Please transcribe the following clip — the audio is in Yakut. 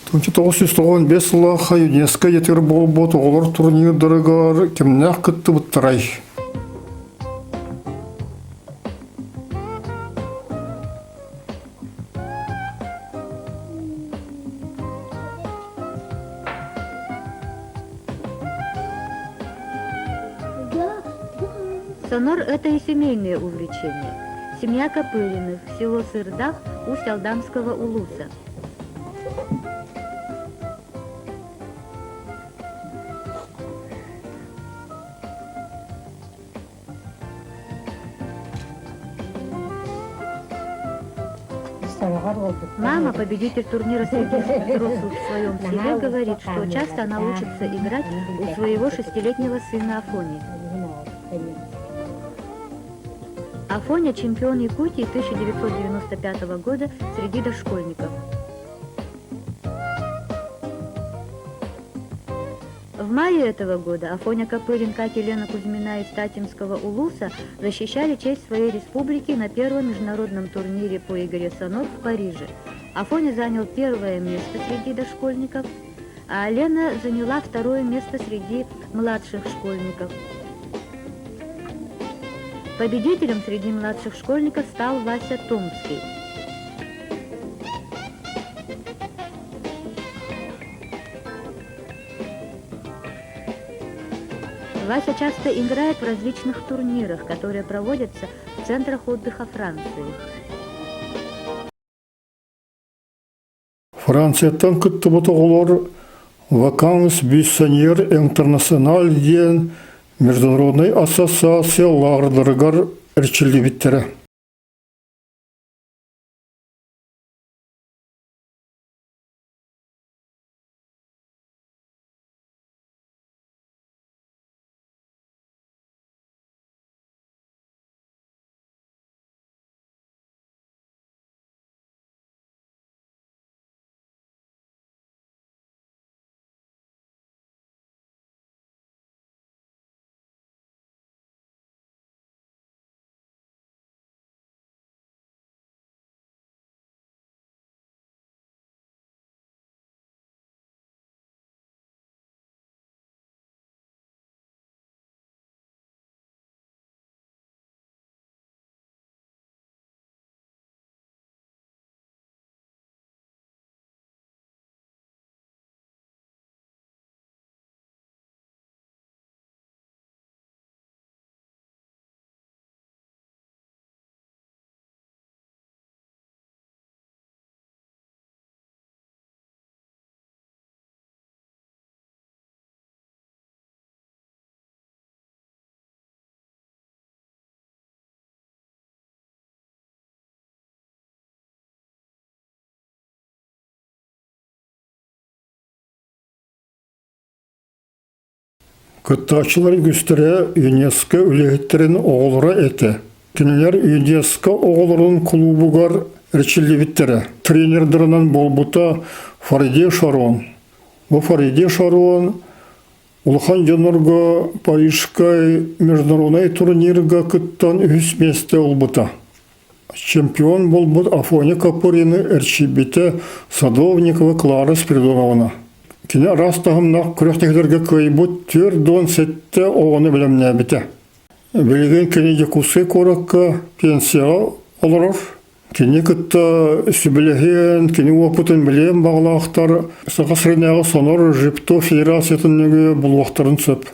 1995 сыллаахха ЮНЕСКО дьиэтигэр буолбут оҕолор турнирдарыгар кимнээх кыттыбыттарай? Сонор – это и семейные увлечения. Семья Копыриных, село Сырдах Усть-Алдамского улуса. Мама, победитель турнира среди взрослых в своем селе, говорит, что часто она учится играть у своего шестилетнего сына Афони. Афоня – чемпион Якутии 1995 года среди дошкольников. В мае этого года Афоня Копырин, Катя Елена Кузьмина из Татимского улуса защищали честь своей республики на первом международном турнире по игре «Сонор» в Париже. Афоня занял первое место среди дошкольников, а Лена заняла второе место среди младших школьников. Победителем среди младших школьников стал Вася Томский. Вася часто играет в различных турнирах, которые проводятся в центрах отдыха Франции. Францияттан кыттыбыт оҕолор Vacances Buissonnières International диэн международнай ассоциация лааҕырдарыгар эрчиллибиттэрэ. Кыттааччылар үгүстэрэ ЮНЕСКО үлэһиттэрин оҕолоро этэ. Кинилэр ЮНЕСКО оҕолорун кулуубугар эрчиллибиттэрэ. Тренердарынан буолбута Фариде Шарон. Бу Фариде Шарон улахан дьоннорго Парижскай международнай турнирга кыттан үһүс миэстэ ылбыта. Чемпион буолбут Афоня Копырины эрчийбитэ Садовникова Клара Спиридоновна. Кини араас таһымнаах күрэхтэһиилэргэ кыайбыт 47 оҕону бэлэмнээбитэ. Билигин кини Дьокуускай куоракка пенсияҕа олорор. Кини кытта сүбэлэһиэн, кини уопутун билиэн баҕалаахтар Саха сиринээҕи Сонор Жипто федерациятын нөҥүө булуохтарын сөп.